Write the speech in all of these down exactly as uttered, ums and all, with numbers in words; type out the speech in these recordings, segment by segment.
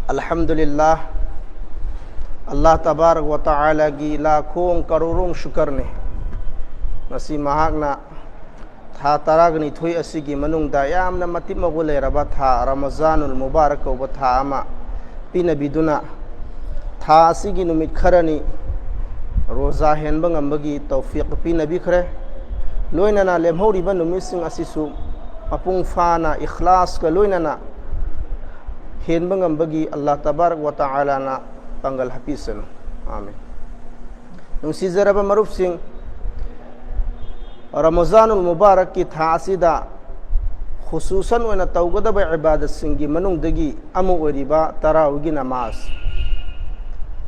ꯑꯜꯍꯝꯗꯨꯂꯤꯜꯂꯥꯍ, ꯑꯜꯂꯥꯍ ꯇꯕꯥꯔꯛ ꯋ ꯇꯥꯂꯥꯒꯤ ꯂꯥꯈꯣꯡ ꯀꯔꯣꯔꯣꯡ ꯁꯨꯀꯔꯅꯤ꯫ ꯉꯁꯤ ꯃꯍꯥꯛꯅ ꯊꯥ ꯇꯔꯥꯒ ꯅꯤꯊꯣꯏ ꯑꯁꯤꯒꯤ ꯃꯅꯨꯡꯗ ꯌꯥꯝꯅ ꯃꯇꯤꯛ ꯃꯒꯨꯟ ꯂꯩꯔꯕ ꯊꯥ ꯔꯃꯖꯥꯅꯨꯜ ꯃꯨꯕꯥꯔꯛ ꯀꯧꯕ ꯊꯥ ꯑꯃ ꯄꯤꯅꯕꯤꯗꯨꯅ, ꯊꯥ ꯑꯁꯤꯒꯤ ꯅꯨꯃꯤꯠ ꯈꯔꯅꯤ ꯔꯣꯖꯥ ꯍꯦꯟꯕ ꯉꯝꯕꯒꯤ ꯇꯧꯐꯤꯛ ꯄꯤꯅꯕꯤꯈ꯭ꯔꯦ꯫ ꯂꯣꯏꯅꯅ ꯂꯦꯝꯍꯧꯔꯤꯕ ꯅꯨꯃꯤꯠꯁꯤꯡ ꯑꯁꯤꯁꯨ ꯃꯄꯨꯡ ꯐꯥꯅ ꯏꯈ꯭ꯂꯥꯁꯀ ꯂꯣꯏꯅꯅ ꯍꯦꯟꯕ ꯉꯝꯕꯒꯤ ꯑꯜꯂꯥꯍ ꯇꯕꯥꯔꯛ ꯋ ꯇꯥꯂꯥꯅ ꯄꯥꯡꯒꯜ ꯍꯥꯞꯄꯤꯁꯅꯨ꯫ ꯑꯥꯃꯤꯟ꯫ ꯅꯨꯡꯁꯤꯖꯔꯕ ꯃꯔꯨꯞꯁꯤꯡ, ꯔꯃꯖꯥꯅꯨꯜ ꯃꯨꯕꯥꯔꯛꯀꯤ ꯊꯥ ꯑꯁꯤꯗ ꯈꯨꯁꯨꯁꯟ ꯑꯣꯏꯅ ꯇꯧꯒꯗꯕ ꯏꯕꯥꯗꯠꯁꯤꯡꯒꯤ ꯃꯅꯨꯡꯗꯒꯤ ꯑꯃ ꯑꯣꯏꯔꯤꯕ ꯇꯔꯥꯋꯤꯒꯤ ꯅꯃꯥꯖ꯫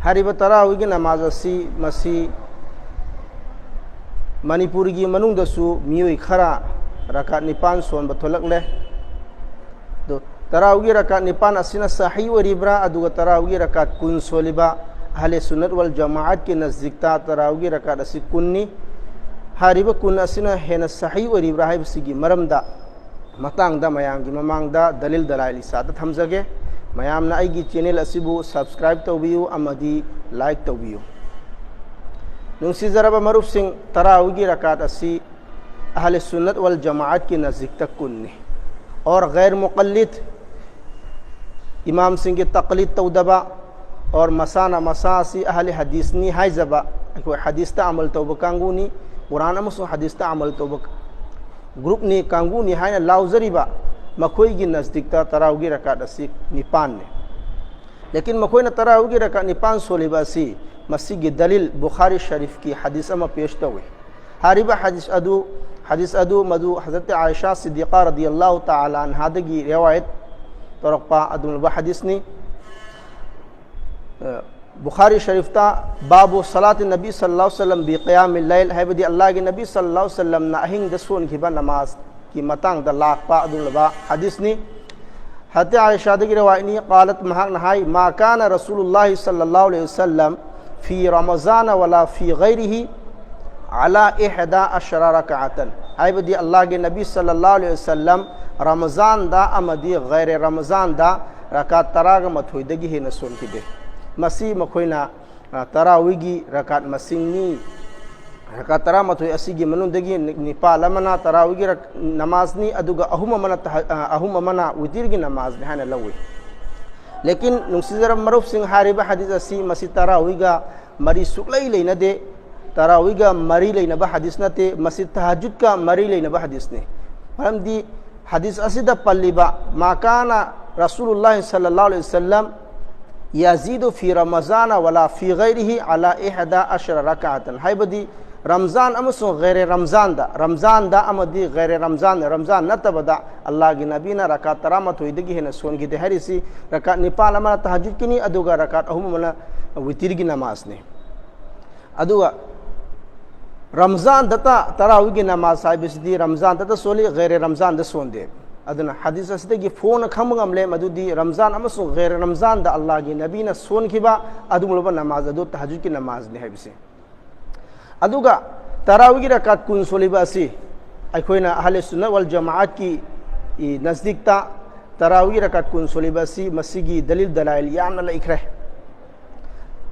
ꯍꯥꯏꯔꯤꯕ ꯇꯔꯥꯋꯤꯒꯤ ꯅꯃꯥꯖ ꯑꯁꯤ, ꯃꯁꯤ ꯃꯅꯤꯄꯨꯔꯒꯤ ꯃꯅꯨꯡꯗꯁꯨ ꯃꯤꯑꯣꯏ ꯈꯔ ꯔꯀꯥꯠ ꯅꯤꯄꯥꯟ ꯁꯣꯟꯕ ꯊꯣꯛꯂꯛꯂꯦ꯫ ꯑꯗꯣ, ꯇꯔꯥꯋꯤꯒꯤ ꯔꯀꯥꯠ ꯅꯤꯄꯥꯟ ꯑꯁꯤꯅ ꯁꯍꯤ ꯑꯣꯏꯔꯤꯕ꯭ꯔꯥ, ꯑꯗꯨꯒ ꯇꯔꯥꯋꯤꯒꯤ ꯔꯀꯥꯠ ꯀꯨꯟ ꯁꯣꯜꯂꯤꯕ ꯑꯍꯂꯦ ꯁꯨꯟꯅꯠ ꯋꯜ ꯖꯃꯥꯑꯠꯀꯤ ꯅꯖꯗꯤꯛꯇ ꯇꯔꯥꯋꯤꯒꯤ ꯔꯀꯥꯠ ꯑꯁꯤ ꯀꯨꯟꯅꯤ꯫ ꯍꯥꯏꯔꯤꯕ ꯀꯨꯟ ꯑꯁꯤꯅ ꯍꯦꯟꯅ ꯁꯍꯤ ꯑꯣꯏꯔꯤꯕ꯭ꯔꯥ ꯍꯥꯏꯕꯁꯤꯒꯤ ꯃꯔꯝꯗ, ꯃꯇꯥꯡꯗ ꯃꯌꯥꯝꯒꯤ ꯃꯃꯥꯡꯗ ꯗꯂꯤꯜ ꯗꯂꯥꯏꯜ ꯏꯁꯥꯗ ꯊꯝꯖꯒꯦ꯫ ꯃꯌꯥꯝꯅ ꯑꯩꯒꯤ ꯆꯦꯅꯦꯜ ꯑꯁꯤꯕꯨ ꯁꯕꯁꯀ꯭ꯔꯥꯏꯕ ꯇꯧꯕꯤꯌꯨ ꯑꯃꯗꯤ ꯂꯥꯏꯛ ꯇꯧꯕꯤꯌꯨ꯫ ꯅꯨꯡꯁꯤꯖꯔꯕ ꯃꯔꯨꯞꯁꯤꯡ, ꯇꯔꯥꯋꯤꯒꯤ ꯔꯀꯥꯠ ꯑꯁꯤ ꯑꯍꯂꯦ ꯁꯨꯟꯅꯠ ꯋꯜ ꯖꯃꯥꯑꯠꯀꯤ ꯅꯖꯗꯤꯛꯇ ꯀꯨꯟꯅꯤ꯫ ꯑꯣꯔ ꯒꯩꯔ ꯃꯨꯀꯜꯂꯤꯗ, ꯏꯃꯥꯝꯁꯤꯡꯒꯤ ꯇꯛꯂꯤꯗ ꯇꯧꯗꯕ, ꯑꯣꯔ ꯃꯁꯥꯅ ꯃꯁꯥ ꯑꯁꯤ ꯑꯍꯂꯦ ꯍꯗꯤꯁꯅꯤ ꯍꯥꯏꯖꯕ, ꯑꯩꯈꯣꯏ ꯍꯗꯤꯁꯇ ꯑꯃꯜ ꯇꯧꯕ ꯀꯥꯡꯕꯨꯅꯤ, ꯀꯨꯔꯥꯟ ꯑꯃꯁꯨꯡ ꯍꯗꯤꯁꯇ ꯑꯃꯜ ꯇꯧꯕ ꯒ꯭ꯔꯨꯞꯅꯤ, ꯀꯥꯡꯕꯨꯅꯤ ꯍꯥꯏꯅ ꯂꯥꯎꯖꯔꯤꯕ ꯃꯈꯣꯏꯒꯤ ꯅꯖꯗꯤꯛꯇ ꯇꯔꯥꯋꯤꯒꯤ ꯔꯀꯥꯠ ꯑꯁꯤ ꯅꯤꯄꯥꯟꯅꯤ꯫ ꯂꯦꯀꯤꯟ ꯃꯈꯣꯏꯅ ꯇꯔꯥꯋꯤꯒꯤ ꯔꯀꯥꯠ ꯅꯤꯄꯥꯟ ꯁꯣꯜꯂꯤꯕ ꯑꯁꯤ, ꯃꯁꯤꯒꯤ ꯗꯂꯤꯜ ꯕꯨꯈꯥꯔꯤ ꯁꯔꯤꯐꯀꯤ ꯍꯗꯤꯁ ꯑꯃ ꯄꯦꯁ ꯇꯧꯏ꯫ ꯍꯥꯏꯔꯤꯕ ꯍꯗꯤꯁ ꯑꯗꯨ, ꯍꯗꯤꯁ ꯑꯗꯨ ꯃꯗꯨ ꯍꯖꯔꯠ ꯑꯥꯏꯁꯥ ꯁꯤꯗꯤꯀꯥ ꯔꯗꯤꯌꯜꯂꯥꯍꯨ ꯇꯥꯂꯥ ꯑꯟꯍꯥꯗꯒꯤ ꯔꯤꯋꯥꯌꯠ ꯇꯧꯔꯛꯄ ꯑꯗꯨꯒꯨꯝꯂꯕ ꯍꯗꯤꯁꯅꯤ꯫ ꯑ, ꯕꯨꯈꯥꯔꯤ ꯁꯔꯤꯐꯇ ꯕꯥꯕꯨ ꯁꯂꯥꯇꯤ ꯅꯕꯤ ꯁꯜꯂꯜꯂꯥꯍꯨ ꯑꯂꯩꯍꯤ ꯋꯁꯜꯂꯝ ꯕꯤ ꯀꯤꯌꯥꯃꯤꯜ ꯂꯩꯜ, ꯍꯥꯏꯕꯗꯤ ꯑꯜꯂꯥꯍꯒꯤ ꯅꯕꯤ ꯁꯜꯂꯜꯂꯥꯍꯨ ꯑꯂꯩꯍꯤ ꯋꯁꯜꯂꯝꯅ ꯑꯍꯤꯡꯗ ꯁꯣꯟꯈꯤꯕ ꯅꯃꯥꯖꯀꯤ ꯃꯇꯥꯡꯗ ꯂꯥꯛꯄ ꯑꯗꯨꯒꯨꯝꯂꯕ ꯍꯗꯤꯁꯅꯤ꯫ ꯍꯖꯔꯠ ꯑꯥꯏꯁꯥꯗꯒꯤ ꯔꯤꯋꯥꯌꯠꯅꯤ, ꯀꯥꯂꯠ, ꯃꯍꯥꯛꯅ ꯍꯥꯏ, ꯃꯥ ꯀꯥꯅ ꯔꯁꯨꯂꯨꯜꯂꯥꯍꯤ ꯁꯜꯂꯜꯂꯥꯍꯨ ꯑꯂꯩꯍꯤ ꯋꯁꯜꯂꯝ ꯐꯤ ꯔꯃꯖꯥꯅ ꯋꯂꯥ ꯐꯤ ꯒꯩꯔꯤꯍꯤ ꯑꯂꯥ ꯏꯍꯗꯥ ꯑꯁꯔꯥ ꯔꯀꯥꯇꯟ, ꯍꯥꯏꯕꯗꯤ ꯑꯜꯂꯥꯍꯒꯤ ꯅꯕꯤ ꯁꯜꯂꯜꯂꯥꯍꯨ ꯑꯂꯩꯍꯤ ꯋꯁꯜꯂꯝ ꯔꯃꯖꯥꯟꯗ ꯑꯃꯗꯤ ꯒꯩꯔꯦ ꯔꯃꯖꯥꯟꯗ ꯔꯀꯥꯠ ꯇꯔꯥꯒ ꯃꯥꯊꯣꯏꯗꯒꯤ ꯍꯦꯟꯅ ꯁꯣꯟꯈꯤꯗꯦ꯫ ꯃꯁꯤ ꯃꯈꯣꯏꯅ, ꯑ, ꯇꯔꯥꯋꯤꯒꯤ ꯔꯀꯥꯠ ꯃꯁꯤꯡꯅꯤ꯫ ꯔꯀꯥꯠ ꯇꯔꯥꯃꯥꯊꯣꯏ ꯑꯁꯤꯒꯤ ꯃꯅꯨꯡꯗꯒꯤ ꯅꯤ-, ꯅꯤꯄꯥꯜ ꯑꯃꯅ ꯇꯔꯥꯋꯤꯒꯤ ꯔꯛ-, ꯅꯃꯥꯖꯅꯤ, ꯑꯗꯨꯒ ꯑꯍꯨꯝ ꯑꯃꯅ ꯇꯍ-, ꯑ, ꯑꯍꯨꯝ ꯑꯃꯅ ꯋꯤꯇꯤꯔꯒꯤ ꯅꯃꯥꯖꯅꯤ ꯍꯥꯏꯅ ꯂꯧꯏ꯫ ꯂꯦꯀꯤꯟ, ꯅꯨꯡꯁꯤꯖꯔꯕ ꯃꯔꯨꯞꯁꯤꯡ, ꯍꯥꯏꯔꯤꯕ ꯍꯗꯤꯁ ꯑꯁꯤ ꯃꯁꯤ ꯇꯔꯥꯋꯤꯒ ꯃꯔꯤ ꯁꯨꯛꯂꯩ ꯂꯩꯅꯗꯦ꯫ ꯇꯔꯥꯋꯤꯒ ꯃꯔꯤ ꯂꯩꯅꯕ ꯍꯗꯤꯁ ꯅꯠꯇꯦ, ꯃꯁꯤ ꯇꯍꯖꯨꯗꯀ ꯃꯔꯤ ꯂꯩꯅꯕ ꯍꯗꯤꯁꯅꯤ꯫ ꯃꯔꯝꯗꯤ ꯍꯗꯤꯁ ꯑꯁꯤꯗ ꯄꯜꯂꯤꯕ "ꯃꯥ ꯀꯥꯅ ꯔꯁꯨꯂꯨꯜꯂꯥꯍꯤ ꯁꯜꯂꯜꯂꯥꯍꯨ ꯑꯂꯩꯍꯤ ꯋꯁꯜꯂꯝ ꯌꯥꯖꯤꯗꯨ ꯐꯤ ꯔꯃꯖꯥꯅ ꯋꯂꯥ ꯐꯤ ꯒꯩꯔꯤꯍꯤ ꯑꯂꯥ ꯏꯍꯗꯥ ꯑꯁꯔ ꯔꯀꯥꯇꯟ", ꯍꯥꯏꯕꯗꯤ ꯔꯝꯖꯥꯟ ꯑꯃꯁꯨꯡ ꯒꯩꯔꯦ ꯔꯝꯖꯥꯟꯗ, ꯔꯝꯖꯥꯟꯗ ꯑꯃꯗꯤ ꯒꯩꯔꯦ ꯔꯝꯖꯥꯟ, ꯔꯝꯖꯥꯟ ꯅꯠꯇꯕꯗ ꯑꯜꯂꯥꯍꯒꯤ ꯅꯕꯤꯅ ꯔꯀꯥꯠ ꯇꯔꯥꯃꯥꯊꯣꯏꯗꯒꯤ ꯍꯦꯟꯅ ꯁꯣꯟꯈꯤꯗꯦ ꯍꯥꯏꯔꯤꯁꯤ, ꯔꯀꯥꯠ ꯅꯤꯄꯥꯜ ꯑꯃꯅ ꯇꯍꯖꯨꯗꯀꯤꯅꯤ, ꯑꯗꯨꯒ ꯔꯀꯥꯠ ꯑꯍꯨꯝ ꯑꯃꯅ ꯋꯤꯇꯤꯔꯒꯤ ꯅꯃꯥꯖꯅꯤ꯫ ꯑꯗꯨꯒ ꯔꯝꯖꯥꯟꯗꯇ ꯇꯔꯥꯋꯤꯒꯤ ꯅꯃꯥꯖ ꯍꯥꯏꯕꯁꯤꯗꯤ ꯔꯝꯖꯥꯟꯗꯇ ꯁꯣꯜꯂꯤ, ꯒꯩꯔꯦ ꯔꯝꯖꯥꯟꯗ ꯁꯣꯟꯗꯦ꯫ ꯑꯗꯨꯅ ꯍꯗꯤꯁ ꯑꯁꯤꯗꯒꯤ ꯐꯣꯡꯅ ꯈꯪꯕ ꯉꯝꯂꯦ, ꯃꯗꯨꯗꯤ ꯔꯝꯖꯥꯟ ꯑꯃꯁꯨꯡ ꯒꯩꯔꯦ ꯔꯝꯖꯥꯟꯗ ꯑꯜꯂꯥꯍꯒꯤ ꯅꯕꯤꯅ ꯁꯣꯟꯈꯤꯕ ꯑꯗꯨꯒꯨꯝꯂꯕ ꯅꯃꯥꯖ ꯑꯗꯨ ꯇꯍꯖꯨꯗꯀꯤ ꯅꯃꯥꯖꯅꯤ ꯍꯥꯏꯕꯁꯤ꯫ ꯑꯗꯨꯒ ꯇꯔꯥꯋꯤꯒꯤ ꯔꯀꯥꯠ ꯀꯨꯟ ꯁꯣꯜꯂꯤꯕ ꯑꯁꯤ ꯑꯩꯈꯣꯏꯅ ꯑꯍꯂꯦ ꯁꯨꯟꯅ ꯋꯥꯜ ꯖꯃꯥꯑꯠꯀꯤ, ꯏ, ꯅꯖꯗꯤꯛꯇ ꯇꯔꯥꯋꯤꯒꯤ ꯔꯀꯥꯠ ꯀꯨꯟ ꯁꯣꯜꯂꯤꯕ ꯑꯁꯤ ꯃꯁꯤꯒꯤ ꯗꯂꯤꯜ ꯗꯂꯥꯏꯜ ꯌꯥꯝꯅ ꯂꯩꯈ꯭ꯔꯦ꯫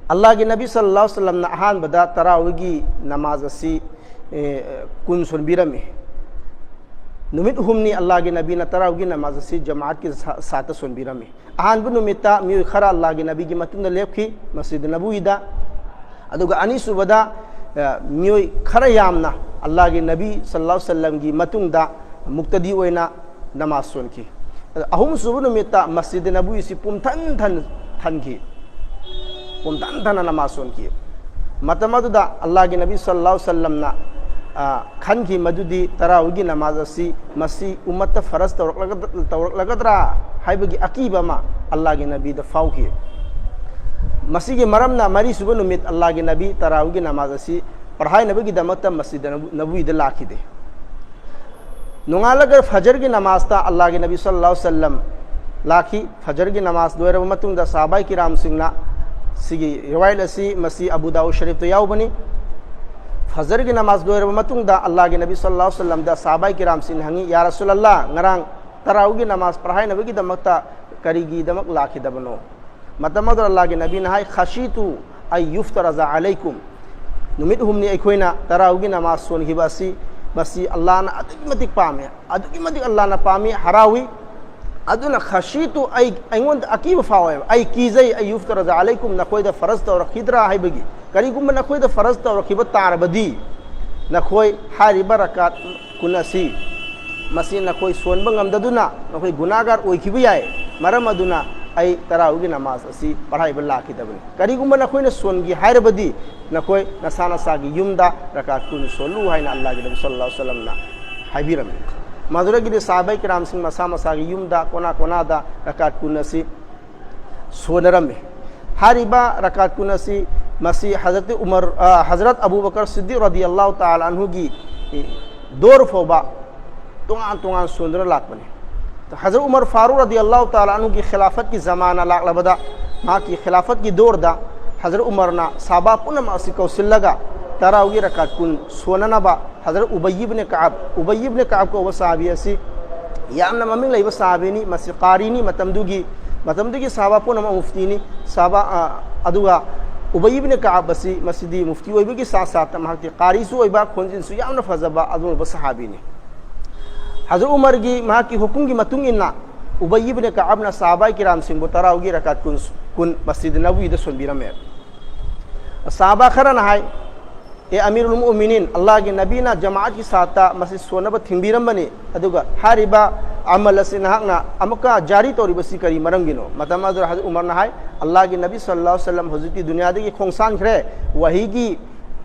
ꯑꯜꯂꯥꯍꯒꯤ ꯅꯕꯤ ꯁꯜꯂꯜꯂꯥꯍꯨ ꯑꯂꯩꯍꯤ ꯋꯁꯜꯂꯝꯅ ꯑꯍꯥꯟꯕꯗ ꯇꯔꯥꯋꯤꯒꯤ ꯅꯃꯥꯖ ꯑꯁꯤ, ꯑꯦ, ꯀꯨꯟ ꯁꯣꯟꯕꯤꯔꯝꯃꯤ꯫ ꯅꯨꯃꯤꯠ ꯑꯍꯨꯝꯅꯤ ꯑꯜꯂꯥꯍꯒꯤ ꯅꯕꯤꯅ ꯇꯔꯥꯋꯤꯒꯤ ꯅꯃꯥꯖ ꯑꯁꯤ ꯖꯃꯥꯠꯀꯤ ꯁꯥ-, ꯁꯥꯠꯇ ꯁꯣꯟꯕꯤꯔꯝꯃꯤ꯫ ꯑꯍꯥꯟꯕ ꯅꯨꯃꯤꯠꯇ ꯃꯤꯑꯣꯏ ꯈꯔ ꯑꯜꯂꯥꯍꯒꯤ ꯅꯕꯤꯒꯤ ꯃꯇꯨꯡꯗ ꯂꯦꯞꯈꯤ, ꯃꯁꯖꯤꯗ ꯅꯕꯋꯤꯗ꯫ ꯑꯗꯨꯒ ꯑꯅꯤꯁꯨꯕꯗ, ꯑ, ꯃꯤꯑꯣꯏ ꯈꯔ ꯌꯥꯝꯅ ꯑꯜꯂꯥꯍꯒꯤ ꯅꯕꯤ ꯁꯜꯂꯜꯂꯥꯍꯨ ꯑꯂꯩꯍꯤ ꯋꯁꯜꯂꯝꯒꯤ ꯃꯇꯨꯡꯗ ꯃꯨꯛꯇꯗꯤ ꯑꯣꯏꯅ ꯅꯃꯥꯖ ꯁꯣꯟꯈꯤ꯫ ꯑꯗ ꯑꯍꯨꯝꯁꯨꯕ ꯅꯨꯃꯤꯠꯇ ꯃꯁꯖꯤꯗ ꯅꯕꯋꯤꯁꯤ ꯄꯨꯝꯊꯟ ꯊꯟ-, ꯊꯟꯈꯤ꯫ ꯄꯨꯝꯊꯟ ꯊꯟꯅ ꯅꯃꯥꯖ ꯁꯣꯟꯈꯤ꯫ ꯃꯇꯝ ꯑꯗꯨꯗ ꯑꯜꯂꯥꯍꯒꯤ ꯅꯕꯤ ꯁꯜꯂꯜꯂꯥꯍꯨ ꯑꯂꯩꯍꯤ ꯋꯁꯜꯂꯝꯅ, ꯑ, ꯈꯟꯈꯤ ꯃꯗꯨꯗꯤ ꯇꯔꯥꯋꯤꯒꯤ ꯅꯃꯥꯖ ꯑꯁꯤ ꯃꯁꯤ ꯎꯝꯃꯠꯇ ꯐꯔꯖ ꯇꯧꯔꯛꯂꯒꯗ-, ꯇꯧꯔꯛꯂꯒꯗ꯭ꯔꯥ ꯍꯥꯏꯕꯒꯤ ꯑꯀꯤꯕ ꯑꯃ ꯑꯜꯂꯥꯍꯒꯤ ꯅꯕꯤꯗ ꯐꯥꯎꯈꯤ꯫ ꯃꯁꯤꯒꯤ ꯃꯔꯝꯅ ꯃꯔꯤꯁꯨꯕ ꯅꯨꯃꯤꯠ ꯑꯜꯂꯥꯍꯒꯤ ꯅꯕꯤ ꯇꯔꯥꯋꯤꯒꯤ ꯅꯃꯥꯖ ꯑꯁꯤ ꯄꯔꯍꯥꯏꯅꯕꯒꯤꯗꯃꯛꯇ ꯃꯁꯖꯤꯗ ꯅꯕꯨ-, ꯅꯕꯋꯤꯗ ꯂꯥꯛꯈꯤꯗꯦ꯫ ꯅꯣꯡꯉꯥꯜꯂꯒ ꯐꯖꯔꯒꯤ ꯅꯃꯥꯖꯇ ꯑꯜꯂꯥꯍꯒꯤ ꯅꯕꯤ ꯁꯜꯂꯜꯂꯥꯍꯨ ꯑꯂꯩꯍꯤ ꯋꯁꯜꯂꯝ ꯂꯥꯛꯈꯤ꯫ ꯐꯖꯔꯒꯤ ꯅꯃꯥꯖ ꯂꯣꯏꯔꯕ ꯃꯇꯨꯡꯗ ꯁꯍꯥꯕꯥꯏ ꯀꯤꯔꯥꯝꯁꯤꯡꯅ, ꯁꯤꯒꯤ ꯔꯤꯋꯥꯌꯠ ꯑꯁꯤ ꯃꯁꯤ ꯑꯕꯨ ꯗꯥꯎꯗ ꯁꯔꯤꯐꯇ ꯌꯥꯎꯕꯅꯤ꯫ ꯐꯖꯔꯒꯤ ꯅꯃꯥꯖ ꯂꯣꯏꯔꯕ ꯃꯇꯨꯡꯗ ꯑꯜꯂꯥꯍꯒꯤ ꯅꯕꯤ ꯁꯜꯂꯜꯂꯥꯍꯨ ꯑꯂꯩꯍꯤ ꯋꯁꯜꯂꯝꯗ ꯁꯍꯥꯕꯥꯏ ꯀꯤꯔꯥꯝꯁꯤꯡꯅ ꯍꯪꯉꯤ, "ꯌꯥ ꯔꯁꯨꯂꯜꯂꯥꯍ, ꯉꯔꯥꯡ ꯇꯔꯥꯋꯤꯒꯤ ꯅꯃꯥꯖ ꯄꯔꯍꯥꯏꯅꯕꯒꯤꯗꯃꯛꯇ ꯀꯔꯤꯒꯤꯗꯃꯛ ꯂꯥꯛꯈꯤꯗꯕꯅꯣ? ꯃꯇꯝ ꯑꯗꯨꯗ ꯑꯜꯂꯥꯍꯒꯤ ꯅꯕꯤꯅ ꯍꯥꯏ, "ꯈꯁꯤꯇꯨ ꯑꯩ ꯌꯨꯐꯇꯔꯖ ꯑꯂꯩꯀꯨꯝ"꯫ ꯅꯨꯃꯤꯠ ꯍꯨꯝꯅꯤ ꯑꯩꯈꯣꯏꯅ ꯇꯔꯥꯎꯒꯤ ꯅꯃꯥꯖ ꯁꯣꯟꯈꯤꯕ ꯑꯁꯤ, ꯃꯁꯤ ꯑꯜꯂꯥꯍꯅ ꯑꯗꯨꯛꯀꯤ ꯃꯇꯤꯛ ꯄꯥꯝꯃꯦ, ꯑꯗꯨꯛꯀꯤ ꯃꯇꯤꯛ ꯑꯜꯂꯥꯍꯅ ꯄꯥꯝꯃꯤ, ꯍꯔꯥꯎꯏ꯫ ꯑꯗꯨꯅ ꯈꯁꯤꯇꯨ, ꯑꯩ, ꯑꯩꯉꯣꯟꯗ ꯑꯀꯤꯕ ꯐꯥꯎꯋꯦꯕ, ꯑꯩ ꯀꯤꯖꯩ, ꯑꯩ ꯌꯨꯐꯇꯔꯖ ꯑꯂꯩꯀꯨꯝ, ꯅꯈꯣꯏꯗ ꯐꯔꯖ ꯇꯧꯔꯛꯈꯤꯗ꯭ꯔꯥ ꯍꯥꯏꯕꯒꯤ꯫ ꯀꯔꯤꯒꯨꯝꯕ ꯅꯈꯣꯏꯗ ꯐꯔꯖ ꯇꯧꯔꯛꯈꯤꯕ ꯇꯥꯔꯕꯗꯤ, ꯅꯈꯣꯏ ꯍꯥꯏꯔꯤꯕ ꯔꯀꯥꯠ ꯀꯨꯟ ꯑꯁꯤ, ꯃꯁꯤ ꯅꯈꯣꯏ ꯁꯣꯟꯕ ꯉꯝꯗꯗꯨꯅ ꯅꯈꯣꯏ ꯒꯨꯅꯥꯒꯥꯔ ꯑꯣꯏꯈꯤꯕ ꯌꯥꯏ꯫ ꯃꯔꯝ ꯑꯗꯨꯅ ꯑꯩ ꯇꯔꯥꯎꯒꯤ ꯅꯃꯥꯖ ꯑꯁꯤ ꯄꯔꯥꯏꯕ ꯂꯥꯛꯈꯤꯗꯕꯅꯤ꯫ ꯀꯔꯤꯒꯨꯝꯕ ꯅꯈꯣꯏꯅ ꯁꯣꯟꯒꯦ ꯍꯥꯏꯔꯕꯗꯤ, ꯅꯈꯣꯏ ꯅꯁꯥ ꯅꯁꯥꯒꯤ ꯌꯨꯝꯗ ꯔꯀꯥꯠ ꯀꯨꯟ ꯁꯣꯜꯂꯨ ꯍꯥꯏꯅ ꯑꯜꯂꯥꯍꯒꯤ ꯅꯕꯤ ꯁꯜꯂꯜꯂꯥꯍꯨ ꯑꯂꯩꯍꯤ ꯋꯁꯜꯂꯝꯅ ꯍꯥꯏꯕꯤꯔꯝꯃꯤ꯫ ꯃꯗꯨꯗꯒꯤꯗꯤ ꯁꯍꯥꯕꯥꯏ ꯀꯤꯔꯥꯝꯁꯤꯡ ꯃꯁꯥ ꯃꯁꯥꯒꯤ ꯌꯨꯝꯗ ꯀꯣꯅꯥ ꯀꯣꯅꯥꯗ ꯔꯀꯥꯠ ꯀꯨꯟ ꯑꯁꯤ ꯁꯣꯟꯅꯔꯝꯃꯤ꯫ ꯍꯥꯏꯔꯤꯕ ꯔꯀꯥꯠ ꯀꯨꯟ ꯑꯁꯤ, ꯃꯁꯤ ꯍꯖꯔꯠ ꯎꯃꯔ, ꯑ, ꯍꯖꯔꯠ ꯑꯕꯨ ꯕꯀꯔ ꯁꯤꯗꯤꯛ ꯔꯗꯤꯌꯜꯂꯥꯍꯨ ꯇꯥꯂꯥ ꯑꯟꯍꯨꯒꯤ ꯗꯣꯔ ꯐꯥꯎꯕ ꯇꯣꯉꯥꯟ ꯇꯣꯉꯥꯟ ꯁꯣꯟꯗꯨꯅ ꯂꯥꯛꯄꯅꯤ꯫ ꯍꯖꯔꯠ ꯎꯃꯔ ꯐꯥꯔꯨꯛ ꯔꯗꯤꯌꯜꯂꯥꯍꯨ ꯇꯥꯂꯥ ꯑꯟꯍꯨꯒꯤ ꯈꯤꯂꯥꯐꯠꯀꯤ ꯖꯃꯥꯅ ꯂꯥꯛꯂꯕꯗ, ꯃꯍꯥꯛꯀꯤ ꯈꯤꯂꯥꯐꯠꯀꯤ ꯗꯣꯔꯗ ꯍꯖꯔꯠ ꯎꯃꯔꯅ ꯁꯍꯥꯕꯥ ꯄꯨꯝꯅꯃꯛ ꯑꯁꯤ ꯀꯧꯁꯤꯜꯂꯒ ꯇꯔꯥꯎꯒꯤ ꯔꯀꯥꯠ ꯀꯨꯟ ꯁꯣꯟꯅꯅꯕ ꯍꯖꯔꯠ ꯎꯕꯩ ꯏꯕꯅꯦ ꯀꯥꯕ, ꯎꯕꯩ ꯏꯕꯅꯦ ꯀꯥꯕ ꯀꯧꯕ ꯁꯍꯥꯕꯤ ꯑꯁꯤ ꯌꯥꯝꯅ ꯃꯃꯤꯡ ꯂꯩꯕ ꯁꯍꯥꯕꯤꯅꯤ꯫ ꯃꯁꯤ ꯀꯥꯔꯤꯅꯤ, ꯃꯇꯝꯗꯨꯒꯤ, ꯃꯇꯝꯗꯨꯒꯤ ꯁꯍꯥꯕꯥ ꯄꯨꯝꯅꯃꯛ ꯃꯨꯐꯇꯤꯅꯤ꯫ ꯁꯍꯥꯕꯥ, ꯑ, ꯑꯗꯨꯒ ꯎꯕꯩ ꯏꯕꯅꯦ ꯀꯥꯕ ꯑꯁꯤ, ꯃꯁꯤꯗꯤ ꯃꯨꯐꯇꯤ ꯑꯣꯏꯕꯒꯤ ꯁꯥꯊ ꯁꯥꯊꯇ ꯃꯍꯥꯛꯇꯤ ꯀꯥꯔꯤꯁꯨ ꯑꯣꯏꯕ, ꯈꯣꯟꯖꯦꯜꯁꯨ ꯌꯥꯝꯅ ꯐꯖꯕ ꯑꯗꯨꯒꯨꯝꯂꯕ ꯁꯍꯥꯕꯤꯅꯤ꯫ ꯍꯖꯔꯠ ꯎꯃꯔꯒꯤ, ꯃꯍꯥꯛꯀꯤ ꯍꯨꯀꯨꯝꯒꯤ ꯃꯇꯨꯡ ꯏꯟꯅ ꯎꯕꯩ ꯏꯕꯅꯦ ꯀꯥꯕꯅ ꯁꯍꯥꯕꯥꯏ ꯀꯤꯔꯥꯝꯁꯤꯡꯕꯨ ꯇꯔꯥꯎꯒꯤ ꯔꯀꯥꯠ ꯀꯨꯟ, ꯀꯨꯟ ꯃꯁꯖꯤꯗ ꯅꯕꯋꯤꯗ ꯁꯣꯟꯕꯤꯔꯝꯃꯦ꯫ ꯁꯍꯥꯕꯥ ꯈꯔꯅ ꯍꯥꯏ, "ꯑꯦ ꯑꯃꯤꯔꯨꯜ ꯃꯨꯑꯃꯤꯅꯤꯟ, ꯑꯜꯂꯥꯍꯒꯤ ꯅꯕꯤꯅ ꯖꯃꯥꯑꯠꯀꯤ ꯁꯥꯠꯇ ꯃꯁꯤ ꯁꯣꯟꯅꯕ ꯊꯤꯡꯕꯤꯔꯝꯕꯅꯤ, ꯑꯗꯨꯒ ꯍꯥꯏꯔꯤꯕ ꯑꯃꯜ ꯑꯁꯤ ꯅꯍꯥꯛꯅ ꯑꯃꯨꯛꯀ ꯖꯥꯔꯤ ꯇꯧꯔꯤꯕꯁꯤ ꯀꯔꯤ ꯃꯔꯝꯒꯤꯅꯣ?" ꯃꯇꯝ ꯑꯗꯨꯗ ꯍꯖꯔꯠ ꯎꯃꯔꯅ ꯍꯥꯏ, "ꯑꯜꯂꯥꯍꯒꯤ ꯅꯕꯤ ꯁꯜꯂꯜꯂꯥꯍꯨ ꯑꯂꯩꯍꯤ ꯋꯁꯜꯂꯝ ꯍꯧꯖꯤꯛꯇꯤ ꯗꯨꯅꯤꯌꯥꯗꯒꯤ ꯈꯣꯡꯁꯥꯟꯈ꯭ꯔꯦ, ꯋꯥꯍꯤꯒꯤ,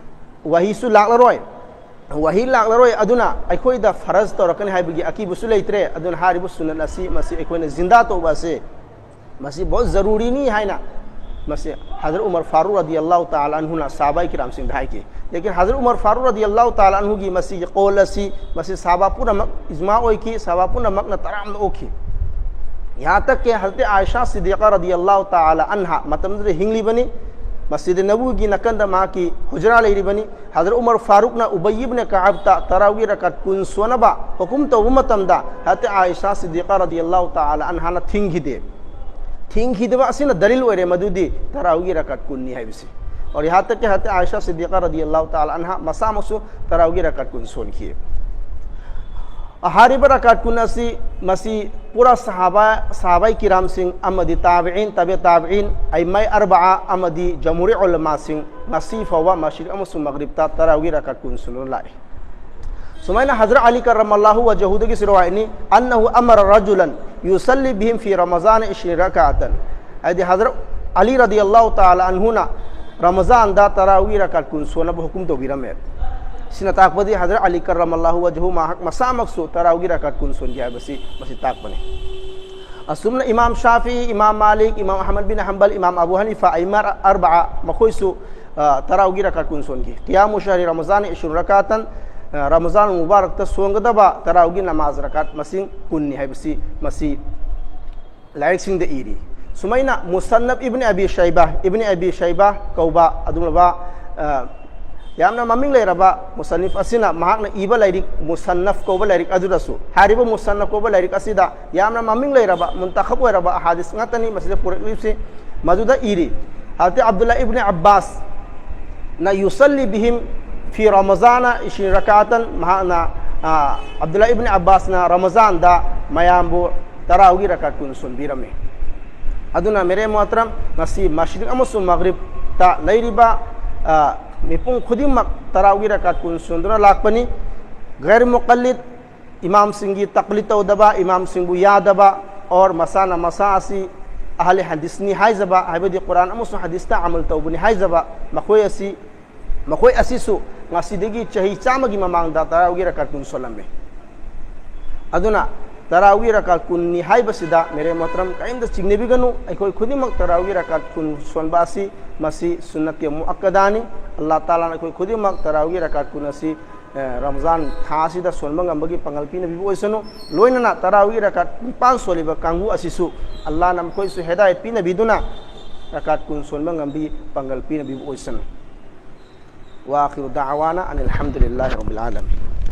ꯋꯥꯍꯤꯁꯨ ꯂꯥꯛꯂꯔꯣꯏ, ꯋꯥꯍꯤ ꯂꯥꯛꯂꯔꯣꯏ, ꯑꯗꯨꯅ ꯑꯩꯈꯣꯏꯗ ꯐꯔꯖ ꯇꯧꯔꯛꯀꯅꯤ ꯍꯥꯏꯕꯒꯤ ꯑꯀꯤꯕꯁꯨ ꯂꯩꯇ꯭ꯔꯦ, ꯑꯗꯨꯅ ꯍꯥꯏꯔꯤꯕ ꯁꯨꯟꯅꯠ ꯑꯁꯤ, ꯃꯁꯤ ꯑꯩꯈꯣꯏꯅ ꯖꯤꯟꯗꯥ ꯇꯧꯕ ꯑꯁꯤ ꯃꯁꯤ ꯕꯍꯨꯠ ꯖꯔꯨꯔꯤꯅꯤ" ꯍꯥꯏꯅ ꯃꯁꯤ ꯍꯖꯔꯠ ꯎꯃꯔ ꯐꯥꯔꯨꯛ ꯔꯗꯤꯌꯜꯂꯥꯍꯨ ꯇꯥꯂꯥ ꯑꯟꯍꯨꯅ ꯁꯍꯥꯕꯥꯏ ꯀꯤꯔꯥꯝꯁꯤꯡꯗ ꯍꯥꯏꯈꯤ꯫ ꯂꯦꯀꯤꯟ ꯍꯖꯔꯠ ꯎꯃꯔ ꯐꯥꯔꯨꯛ ꯔꯗꯤꯌꯜꯂꯥꯍꯨ ꯇꯥꯂꯥ ꯑꯟꯍꯨꯒꯤ ꯃꯁꯤꯒꯤ ꯀꯧꯜ ꯑꯁꯤ, ꯃꯁꯤ ꯁꯍꯥꯕꯥ ꯄꯨꯝꯅꯃꯛ ꯏꯖꯃꯥ ꯑꯣꯏꯈꯤ, ꯁꯍꯥꯕꯥ ꯄꯨꯝꯅꯃꯛꯅ ꯇꯔꯥꯝꯅ ꯑꯣꯛꯈꯤ꯫ ꯌꯍꯥꯟ ꯇꯛ ꯀꯤ ꯍꯖꯔꯠ ꯑꯥꯏꯁꯥ ꯁꯤꯗꯤꯀꯥ ꯔꯗꯤꯌꯜꯂꯥꯍꯨ ꯇꯥꯂꯥ ꯑꯟꯍꯥ ꯃꯇꯝꯗꯨꯗ ꯍꯤꯡꯂꯤꯕꯅꯤ꯫ ꯃꯁꯖꯤꯗ ꯅꯕꯋꯤꯒꯤ ꯅꯥꯀꯟꯗ ꯃꯍꯥꯛꯀꯤ ꯍꯨꯖꯔꯥ ꯂꯩꯔꯤꯕꯅꯤ꯫ ꯍꯖꯔꯠ ꯎꯃꯔ ꯐꯥꯔꯨꯛꯅ ꯎꯕꯩ ꯏꯕꯅ ꯀꯥꯕꯇ ꯇꯔꯥꯋꯤ ꯔꯀꯥꯠ ꯀꯨꯟ ꯁꯣꯟꯅꯕ ꯍꯨꯀꯨꯝ ꯇꯧꯕ ꯃꯇꯝꯗ, ꯍꯖꯔꯠ ꯑꯥꯏꯁꯥ ꯁꯤꯗꯤꯀꯥ ꯔꯗꯤꯌꯜꯂꯥꯍꯨ ꯇꯥꯂꯥ ꯑꯟꯍꯥꯅ ꯊꯤꯡꯈꯤꯗꯦ꯫ ꯊꯤꯡꯈꯤꯗꯕ ꯑꯁꯤꯅ ꯗꯂꯤꯜ ꯑꯣꯏꯔꯦ ꯃꯗꯨꯗꯤ ꯇꯔꯥꯋꯤꯒꯤ ꯔꯀꯥꯠ ꯀꯨꯟꯅꯤ ꯍꯥꯏꯕꯁꯤ꯫ ꯑꯣꯔ ꯌꯍꯥꯟ ꯇꯛ ꯀꯤ ꯍꯖꯔꯠ ꯑꯥꯏꯁꯥ ꯁꯤꯗꯤꯀꯥ ꯔꯗꯤꯌꯜꯂꯥꯍꯨ ꯇꯥꯂꯥ ꯑꯟꯍꯥ ꯃꯁꯥꯃꯛꯁꯨ ꯇꯔꯥꯋꯤꯒꯤ ꯔꯀꯥꯠ ꯀꯨꯟ ꯁꯣꯟꯈꯤ꯫ ꯍꯥꯏꯔꯤꯕ ꯔꯀꯥꯠ ꯀꯨꯟ ꯑꯁꯤ ꯃꯁꯤ ꯄꯨꯔꯥ ꯁꯍꯥꯕꯥ, ꯁꯍꯥꯕꯥꯏ ꯀꯤꯔꯥꯝꯁꯤꯡ ꯑꯃꯗꯤ ꯇꯥꯕꯤꯏꯟ, ꯇꯕꯦ ꯇꯥꯕꯤꯏꯟ, ꯑꯏꯃꯥꯏ ꯑꯔꯕꯥ ꯑꯃꯗꯤ ꯖꯝꯍꯨꯔꯤ ꯎꯂꯃꯥꯁꯤꯡ ꯉꯁꯤ ꯐꯥꯎꯕ ꯃꯁꯖꯤꯗ ꯑꯃꯁꯨꯡ ꯃꯒ꯭ꯔꯤꯕꯇ ꯇꯔꯥꯋꯤꯒꯤ ꯔꯀꯥꯠ ꯀꯨꯟ ꯁꯣꯟꯗꯨꯅ ꯂꯥꯛꯏ꯫ ꯁꯨꯃꯥꯏꯅ ꯍꯖꯔꯠ ꯑꯂꯤ ꯀꯔꯃꯜꯂꯥꯍꯨ ꯋꯖꯍꯨꯗꯒꯤꯁꯨ ꯔꯋꯥꯏꯠꯅꯤ, "ꯑꯟꯅꯍꯨ ꯑꯃꯔ ꯔꯖꯨꯂꯟ ꯌꯨꯁꯜꯂꯤ ꯕꯤꯍꯤꯝ ꯐꯤ ꯔꯃꯖꯥꯟ ꯏꯁ꯭ꯔꯤꯟ ꯔꯀꯥꯇꯟ"꯫ ꯍꯥꯏꯗꯤ ꯍꯖꯔꯠ ꯑꯂꯤ ꯔꯗꯤꯌꯜꯂꯥꯍꯨ ꯇꯥꯂꯥ ꯑꯟꯍꯨꯅ ꯔꯃꯖꯥꯟꯗ ꯇꯔꯥꯋꯤ ꯔꯀꯥꯠ ꯀꯨꯟ ꯁꯣꯟꯅꯕ ꯍꯨꯀꯨꯝ ꯇꯧꯕꯤꯔꯝꯃꯦ꯫ ꯁꯤꯅ ꯇꯥꯛꯄꯗꯤ ꯍꯖꯔꯠ ꯑꯂꯤ ꯀꯔꯃꯜꯂꯥꯍꯨ ꯋꯖꯍꯨ ꯃꯍꯥꯛ ꯃꯁꯥꯃꯛꯁꯨ ꯇꯔꯥꯋꯤ ꯔꯀꯥꯠ ꯀꯨꯟ ꯁꯣꯟꯈꯤ ꯍꯥꯏꯕꯁꯤ ꯃꯁꯤ ꯇꯥꯛꯄꯅꯤ꯫ ꯑꯁꯨꯝꯅ ꯏꯃꯥꯝ ꯁꯥꯐꯤ, ꯏꯃꯥꯝ ꯃꯥꯂꯤꯛ, ꯏꯃꯥꯝ ꯑꯍꯃꯗ ꯕꯤꯟ ꯍꯝꯕꯜ, ꯏꯃꯥꯝ ꯑꯕꯨ ꯍꯅꯤꯐꯥ, ꯑꯏꯃꯥ ꯑꯔꯕꯥ ꯃꯈꯣꯏꯁꯨ, ꯑ, ꯇꯔꯥꯎꯒꯤ ꯔꯀꯥꯠ ꯀꯨꯟ ꯁꯣꯟꯈꯤ꯫ ꯀꯤꯌꯥꯃꯨ ꯁꯍꯔꯤ ꯔꯃꯖꯥꯟ ꯏꯁ꯭ꯔꯤꯟ ꯔꯀꯥꯇꯟ, ꯑ, ꯔꯃꯖꯥꯟ ꯃꯨꯕꯥꯔꯛꯇ ꯁꯣꯟꯒꯗꯕ ꯇꯔꯥꯎꯒꯤ ꯅꯃꯥꯖ ꯔꯀꯥꯠ ꯃꯁꯤꯡ ꯀꯨꯟꯅꯤ ꯍꯥꯏꯕꯁꯤ ꯃꯁꯤ ꯂꯥꯏꯔꯤꯛꯁꯤꯡꯗ ꯏꯔꯤ꯫ ꯁꯨꯃꯥꯏꯅ ꯃꯨꯁꯟꯅꯐ ꯏꯕꯅꯤ ꯑꯕꯤ ꯁꯩꯕꯥ, ꯏꯕꯅꯤ ꯑꯕꯤ ꯁꯩꯕꯥ ꯀꯧꯕ ꯑꯗꯨꯒꯨꯝꯂꯕ, ꯑ, ꯌꯥꯝꯅ ꯃꯃꯤꯡ ꯂꯩꯔꯕ ꯃꯨꯁꯟꯅꯤꯐ ꯑꯁꯤꯅ ꯃꯍꯥꯛꯅ ꯏꯕ ꯂꯥꯏꯔꯤꯛ ꯃꯨꯁꯟꯅꯐ ꯀꯧꯕ ꯂꯥꯏꯔꯤꯛ ꯑꯗꯨꯗꯁꯨ, ꯍꯥꯏꯔꯤꯕ ꯃꯨꯁꯟꯅꯐ ꯀꯧꯕ ꯂꯥꯏꯔꯤꯛ ꯑꯁꯤꯗ ꯌꯥꯝꯅ ꯃꯃꯤꯡ ꯂꯩꯔꯕ ꯃꯨꯟꯇꯈꯕ ꯑꯣꯏꯔꯕ ꯑꯍꯥꯗꯤꯁ ꯉꯥꯛꯇꯅꯤ ꯃꯁꯤꯗ ꯄꯨꯔꯛꯂꯤꯕꯁꯤ꯫ ꯃꯗꯨꯗ ꯏꯔꯤ, ꯍꯖꯔꯠ ꯑꯕꯗꯨꯜꯂꯥ ꯏꯕꯅꯤ ꯑꯕꯥꯁꯅ ꯌꯨꯁꯜꯂꯤ ꯕꯤꯍꯤꯝ ꯐꯤ ꯔꯃꯖꯥꯅ ꯏꯁ꯭ꯔꯤꯟ ꯔꯀꯥꯇꯟ, ꯃꯍꯥꯛꯅ, ꯑ, ꯑꯕꯗꯨꯜꯂꯥ ꯏꯕꯅꯤ ꯑꯕꯥꯁꯅ ꯔꯃꯖꯥꯟꯗ ꯃꯌꯥꯝꯕꯨ ꯇꯔꯥꯎꯒꯤ ꯔꯀꯥꯠ ꯀꯨꯟ ꯁꯣꯟꯕꯤꯔꯝꯃꯤ꯫ ꯑꯗꯨꯅ ꯃꯦꯔꯦ ꯃꯣꯍꯇꯔꯝ, ꯉꯁꯤ ꯃꯁꯖꯤꯗ ꯑꯃꯁꯨꯡ ꯃꯒ꯭ꯔꯤꯕꯇ ꯂꯩꯔꯤꯕ, ꯑ, ꯃꯤꯄꯨꯝ ꯈꯨꯗꯤꯡꯃꯛ ꯇꯔꯥꯎꯒꯤ ꯔꯀꯥꯠ ꯀꯨꯟ ꯁꯣꯟꯗꯨꯅ ꯂꯥꯛꯄꯅꯤ꯫ ꯒꯩꯔ ꯃꯨꯀꯜꯂꯤꯗ, ꯏꯃꯥꯝꯁꯤꯡꯒꯤ ꯇꯛꯂꯤꯗ ꯇꯧꯗꯕ, ꯏꯃꯥꯝꯁꯤꯡꯕꯨ ꯌꯥꯗꯕ, ꯑꯣꯔ ꯃꯁꯥꯅ ꯃꯁꯥ ꯑꯁꯤ ꯑꯍꯂꯦ ꯍꯗꯤꯁꯅꯤ ꯍꯥꯏꯖꯕ, ꯍꯥꯏꯕꯗꯤ ꯀꯨꯔꯥꯟ ꯑꯃꯁꯨꯡ ꯍꯗꯤꯁꯇ ꯑꯃꯜ ꯇꯧꯕꯅꯤ ꯍꯥꯏꯖꯕ, ꯃꯈꯣꯏ ꯑꯁꯤ, ꯃꯈꯣꯏ ꯑꯁꯤꯁꯨ ꯉꯁꯤꯗꯒꯤ ꯆꯍꯤ ꯆꯥꯝꯃꯒꯤ ꯃꯃꯥꯡꯗ ꯇꯔꯥꯎꯒꯤ ꯔꯀꯥꯠ ꯀꯨꯟ ꯁꯣꯜꯂꯝꯃꯤ꯫ ꯑꯗꯨꯅ ꯇꯔꯥꯎꯒꯤ ꯔꯀꯥꯠ ꯀꯨꯟꯅꯤ ꯍꯥꯏꯕꯁꯤꯗ ꯃꯦꯔꯦ ꯃꯣꯍꯇꯔꯝ ꯀꯔꯤꯝꯇ ꯆꯤꯡꯅꯕꯤꯒꯅꯨ꯫ ꯑꯩꯈꯣꯏ ꯈꯨꯗꯤꯡꯃꯛ ꯇꯔꯥꯎꯒꯤ ꯔꯀꯥꯠ ꯀꯨꯟ ꯁꯣꯟꯕ ꯑꯁꯤ ꯃꯁꯤ ꯁꯨꯟꯅꯠꯀꯤ ꯃꯨꯑꯛꯀꯗꯥꯅꯤ꯫ ꯑꯜꯂꯥꯍ ꯇꯥꯂꯥꯅ ꯑꯩꯈꯣꯏ ꯈꯨꯗꯤꯡꯃꯛ ꯇꯔꯥꯎꯒꯤ ꯔꯀꯥꯠ ꯀꯨꯟ ꯑꯁꯤ ꯑꯦ, ꯔꯝꯖꯥꯟ ꯊꯥ ꯑꯁꯤꯗ ꯁꯣꯟꯕ ꯉꯝꯕꯒꯤ ꯄꯥꯡꯒꯜ ꯄꯤꯅꯕꯤꯕ ꯑꯣꯏꯁꯅꯨ꯫ ꯂꯣꯏꯅꯅ ꯇꯔꯥꯋꯤ ꯔꯀꯥꯠ ꯅꯤꯄꯥꯟ ꯁꯣꯜꯂꯤꯕ ꯀꯥꯡꯕꯨ ꯑꯁꯤꯁꯨ ꯑꯜꯂꯥꯍꯅ ꯃꯈꯣꯏꯁꯨ ꯍꯤꯗꯥꯌꯠ ꯄꯤꯅꯕꯤꯗꯨꯅ ꯔꯀꯥꯠ ꯀꯨꯟ ꯁꯣꯟꯕ ꯉꯝꯕꯤ ꯄꯥꯡꯒꯜ ꯄꯤꯅꯕꯤꯕ ꯑꯣꯏꯁꯅꯨ꯫ وآخر دعوانا أن الحمد لله رب العالمين.